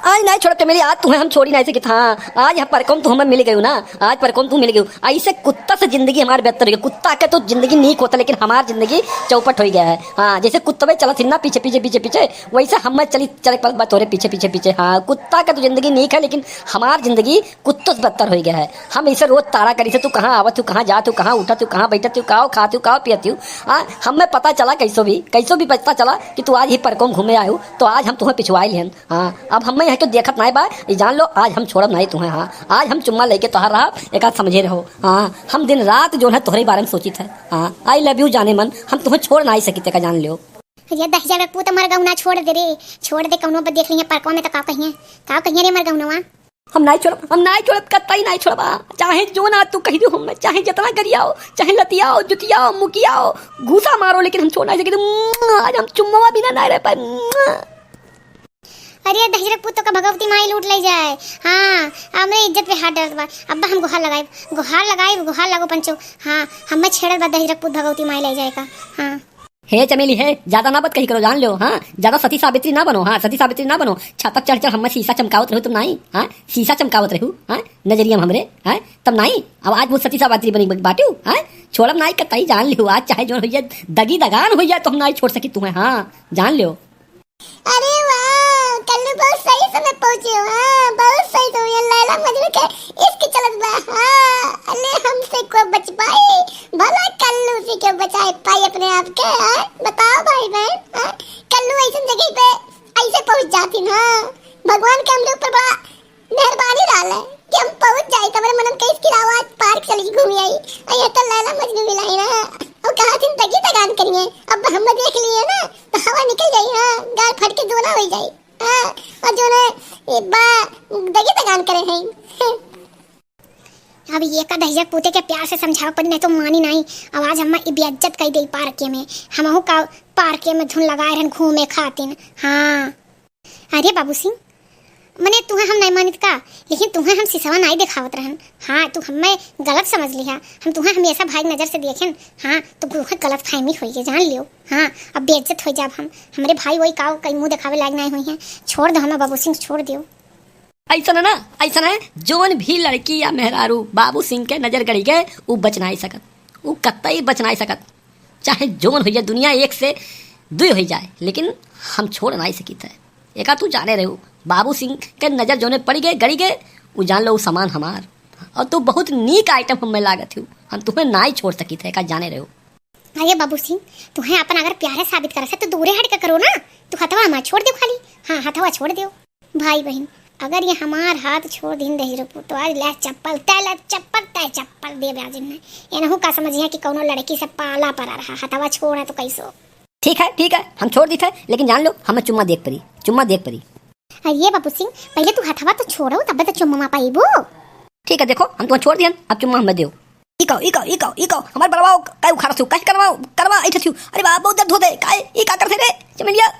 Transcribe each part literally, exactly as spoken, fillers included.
आज नाहीं छोड़ब चमेली, आज तुहैं हम छोड़ी नाहीं सकित। हाँ, आज हम परकौम तू हमें मिल गयू ना, आज परकौम तू मिल गयू। ऐसे कुत्ता से जिंदगी हमार बेहतर होइ गया। कुत्ता के तो जिंदगी नीक होत है, लेकिन हमार जिंदगी चौपट होइ गया है। हाँ, जैसे कुत्तवे चलत ही ना पीछे, पीछे, पीछे, पीछे, वैसे हमें चली, चले पड़त बा तोरे पीछे, पीछे, पीछे। हाँ, कुत्ता के तो जिंदगी नीक है, लेकिन हमार जिंदगी कुत्तों से बदतर होइ गया है। हम इसे रोज ताड़ा करी से, तू कहाँ आवत हू, कहाँ जात हू, कहाँ उठत हू, कहाँ बैठत हू, का खात हू, का पियत हू। हाँ, हमें पता चला कैसो भी, कैसो भी पता चला कि तू आज ही परकौम घूमे आयू, तो आज हम तुहैं पिछुआई लिहन। हाँ, अब हमें यहाँ के देखत नाहीं बा, ई जान लो, आज हम छोड़ब नाहीं तुहैं। हाँ, आज हम चुम्मा लेके तोहार रहब, एक बात समझे रहो। हाँ, हम दिन रात जौन है तोहरे बारे में सोचित है। हाँ, I love you जाने मन, हम तुहैं छोड़ नाहीं सकित, का जान लो। अरे दहिजर पूत, मरगौना छोड़ दे रे, छोड़ दे, कौनो पर देख लिहे परकौम में तो का कहिए, का कहिए रे मरगौनवा। हम नाहीं छोड़ब, हम नाहीं छोड़ब, कतई नाहीं छोड़ब। चाहे जौन आज तू कहि दियो हमें, चाहे जितना गरियाओ, चाहे लतियाओ, जुतियाओ, मुकियाओ, घूसा मारो, लेकिन हम छोड़ नाहीं सकित। आज हम चुम्मवा बिना नाहीं रह पाए। अरे दहिजर पूत, तोका भगवती माई लूट लै जाए। हाँ, हमरे इज्जत पे हाथ डालत बा। अब्बा हम गोहार लगाइब, गोहार लगाइब, गोहार लागो पंचो। हाँ, हमें छेड़त बा दहिजर पूत, भगवती माई लै जाए का। हाँ। हे चमेली हे, ज्यादा ना बतकही करो, जान लो, हाँ, ज्यादा सती सावित्री ना बनो, हाँ, सती सावित्री ना बनो। छाता चढ़ चढ़ हमें शीशा चमकावत रहू तब नाहीं, हाँ, शीशा चमकावत रहू, हाँ, नजरिया में हमरे, हाँ, तब नाहीं। अब आज वो सती सावित्री बनी बाटू, हाँ, छोड़ब नाहीं कतई, जान लो, आज चाहे जौन होइ जाए, दगी दगान होइ जाए, तो हम नाहीं छोड़ सकित तुहैं, हाँ, जान लो। अरे वाह, कल्लू बहुत सही समय पहुँचे हो, हाँ, बहुत सही समय, लैला मजनू के इश्क चलत बा, हाँ, अरे हमसे को बच पाई, भला कल्लू से क्यों बचाए पाई अपने आप के, हाँ? बताओ भाई बहन, हाँ? कल्लू ऐसन जगह पे ऐसे पहुँच जाती ना, भगवान के हमरे ऊपर बड़ा मेहरबानी रहल है कि हम पहुँच जाई, तबरे मनन कहिस कि लावा आज पार्क चली घूमी आई। आ ये तो लैला मजनू मिलाई ना, और कहा दिन दगी दगान करिए, अब हम देख लिए ना, तो हवा निकल जाई, हाँ, गाल फट के दोना होइ जाई, हाँ, और जो ना, ये बा, दगी दगान करे हैं। अब ये का दहिजर पूते के प्यार से समझावे पड़ी, नाहीं तो मानी नाहीं। अब आज हम्मा ई बेइज्जत कई देई पार्क में, हमहू का पार्क में धुन लगाए रहन घूमे खातिन। हाँ। अरे बाबू सिंह, मने तुहैं हम नाहीं मानित का, लेकिन तुहैं हम सिसवा नाहीं देखावत रहन। हाँ, तू हमें गलत समझ लिहा, हम तुहैं हमेशा भाई नजर से देखेन। हाँ, तो तुहैं गलतफहमी होई है, जान लियो। हाँ, अब बेइज्जत होइ जाब हम, हमरे भाई वही काव कई मुँह देखावे लायक नाहीं होइहैं। छोड़ दो हमें बाबू सिंह, छोड़ दियो। ऐसन है ना, ऐसन है, जौन भी लड़की या मेहरारू बाबू सिंह के नजर गड़ी गए, उ बच नाहीं सकत, उ कतई बच नाहीं सकत। चाहे जौन होइ जाए, दुनिया एक से दुई होइ जाए, लेकिन हम छोड़ नाहीं सकित है। एका तू जाने रहू, बाबू सिंह के नजर जौने पड़ी गए, गड़ी गए, उ जान लो, उ सामान हमार। और तू बहुत नीक आइटम हमें लागत हू, हम तुहैं नाहीं छोड़ सकित है, एका जाने रहू। अरे बाबू सिंह, तुहैं अपन अगर प्यारे साबित करे से तो दूरे हट के करो ना, तू हथवा हमार छोड़ दियो खाली। हाँ, हथवा छोड़ दियो। भाई बहिन, अगर ये हमार हाथ छोड़ दिन दहिजर पूत, तो आज ले चप्पल, तै ले चप्पल, तै चप्पल देबे आज इन्हें। एनहू का समझिया कि कौनो लड़की से पाला परा रहा, हथवा छोड़ा तो कैसो। ठीक है, ठीक है, हम छोड़ दीत है, लेकिन जान लो, हमें चुम्मा देक परी, चुम्मा देक परी। अरे बाबू सिंह, पहले तू हथवा तो छोड़ो, तब तो चुम्मा पाइबो। ठीक है, देखो, हम तुहैं छोड़ दिहन, अब चुम्मा हमें देओ। ई का, ई का, ई का, ई का, हमार बलवा काहे उखाड़त हू, काहे करवा, करवा ऐठत हू? अरे बाप, बहुत दर्द होते, काहे, ई का करते रे, चमेलिया?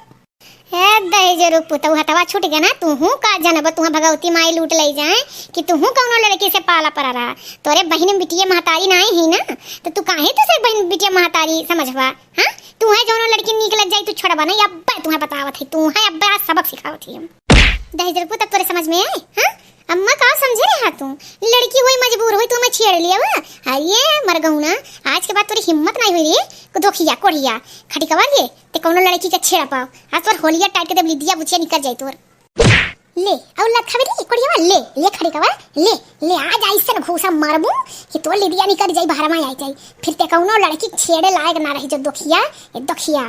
ए दहिजरू पुतऊ, हथवा छूट गया ना, तूहू का जनब, तुहैं भगवती माई लूट लै जाए कि तूहू कौनो लड़की से पाला परा रहा। तोरे बहिन बिटिया महतारी नाहीं ही ना, तो तू काहे दूसरे बहिन बिटिया महतारी समझबा? हाँ, तुहैं जौनो लड़की नीक लग जाई, तू छोड़बा नहीं। अब्बे तुहैं बतावत है, तुहैं अब्बे आज सबक सिखावत है हम। दहिजरू पुतऊ, तब तोरे समझ में आए? हाँ, अम्मा का समझे रहा तू? लड़की होई मजबूर होई, तू हमें छेड़ लिया बा। अरे मरगौना, आज के बाद तोरी हिम्मत नाहीं होई रे। को दोखिया, कोढ़िया, खटिकवा रे, ते कौनो लड़की के छेड़ पाओ। आज तोर होलिया टाइट के देब, लिदिया बुचिया निकल जाई तोर। ले, और लत खबे रे, कोढ़िया ले, ले खटिकवा, ले, ले, आज ऐसन घूसा मारबू कि तोर लिदिया निकल जाई, बाहर में आई जाई। फिर ते कौनो लड़की छेड़े लायक ना रही जो दोखिया, ए दोखिया।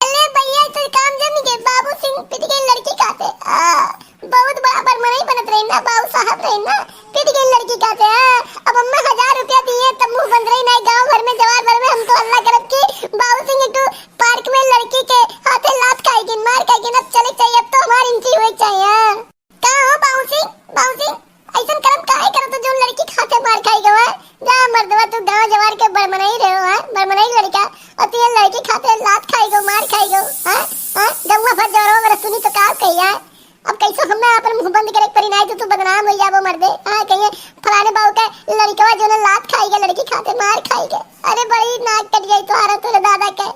अरे भैया, तो काम जम गए, बाबू सिंह पिट गए लड़की खाते। आ, बहुत बड़ा बरमनई बनत रहे ना, बाबू साहब रहे ना, पिट गए लड़की खाते। आ, अब अम्मा हजार रुपया दिए, तब मुंह बंद रही ना, गांव भर में, जवार भर में हम तो हल्ला करत कि बाबू सिंह एक ठो पार्क में लड़की के हाथे लात खाई गई, मार खाई गई, अब चले चाहिए, अब तो हमारी entry हुई चाहिए। आ, का हो बाबू सिंह, बाबू सिंह, ऐसन करम काहे करत हो, जौन लड़की खाते मार खाई गवा? जा मर्दवा, तू गांव जवार के बरमनई रहो, हाँ? बरमनई लड़का, और तू ये लड़की खाते लात खाई गो, मार खाई गो, हाँ? हाँ? गौवा भर जवरवा मेरा सुनी तो का कही, हाँ? अब कैसो हमें अपन मुंह बंद करे के परी, नाहीं तो तू बदनाम हो जाबो मर्दे, हाँ? कहिए फलाने बाबू के लड़कवा जौन लात खाई गए, लड़की खाते मार खाई गए। अरे बड़ी नाक कट गई तुम्हारा, तोरे दादा के।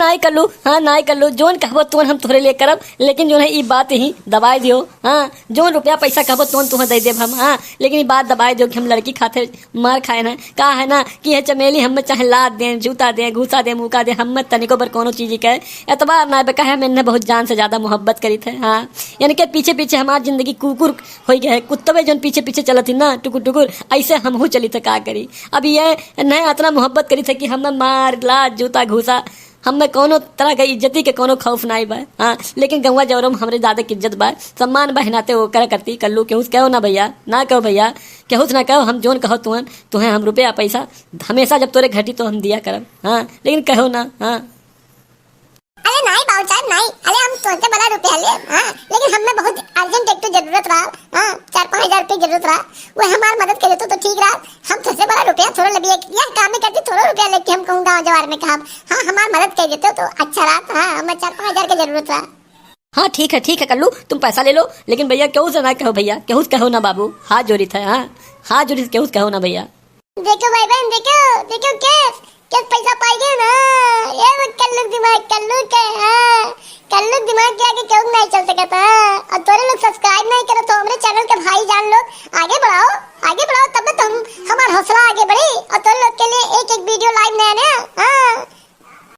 नाई कल्लू, हाँ, नाई कल्लू, जौन कहबो तोन हम तोहरे लिए करब, लेकिन जौन है ई बात ही दबाए दियो, हाँ, जौन रुपया पैसा कहबो तोन तुहें दे देब हम, हाँ, लेकिन ई बात दबाए दियो कि हम लड़की खातिर मार खाए ना। का है ना कि यह चमेली हमें चाहे लात दें, जूता दें, घूसा दें, मुका दें, हमें तनिको बर कोनो चीज के एतबार ना बे, काहे हम इन्हें बहुत जान से ज्यादा मोहब्बत करी थे, हाँ, इनके पीछे पीछे हमार जिंदगी कुकुर हो गया है, कुत्तवे जौन पीछे पीछे चलत ही ना टुकुर टुकुर, ऐसे हमहू चली थे, का करी। अब ये नहीं इतना मोहब्बत करी थे कि हमें मार, लात, जूता, घूसा, हमें कौनो तरह के इज्जती के कौनो खौफ नाई बा, हाँ, लेकिन गौवा जौरे में हमरे दादा के इज्जत बा, सम्मान बा, हिनाते ओकरा करती कल्लू, केहू से कहो ना भैया, ना कहो भैया, केहू से ना कहो, हम जौन कहो तुहन, तुहें हम रुपया पैसा हमेशा जब तोरे घटी तो हम दिया करब, हाँ, लेकिन कहो ना, हाँ। अरे नाई बाबूचान, नाई, अरे हम तोहसे बड़ा रुपया ले, हाँ, लेकिन हमें बहुत अर्जेंट एक तो जरूरत रहा, हाँ, चार पाँच हजार रुपये की जरूरत रहा, वो हमार मदद कर देते तो ठीक रहा। हम तोहसे बड़ा रुपया थोड़ा लेबे, यह काम में करती थोड़ा रुपया लेके हम कहूँ गाँव जवार में कहब, हाँ, हमार मदद कर देते तो अच्छा रहा, हाँ, हमें चार पाँच हजार की जरूरत रहा। हाँ, ठीक है, ठीक है कल्लू, तुम पैसा ले लो, लेकिन भैया केहू से ना कहो भैया, केहू से कहो ना बाबू, हाथ जोड़ी थे, हाँ, हाथ जोड़ी थे, केहू से कहो ना भैया। देखो भाई बहन, देखो, देखो केस, केस पैसा पाई गए ना। ये वो कल्लू के दिमाग, कल्लू के, हाँ, कल्लू के दिमाग के आगे केहू नहीं चल सकता, हाँ। और तोरे लोग subscribe नहीं करे तो हमरे channel के भाई जान लोग आगे बढ़ाओ।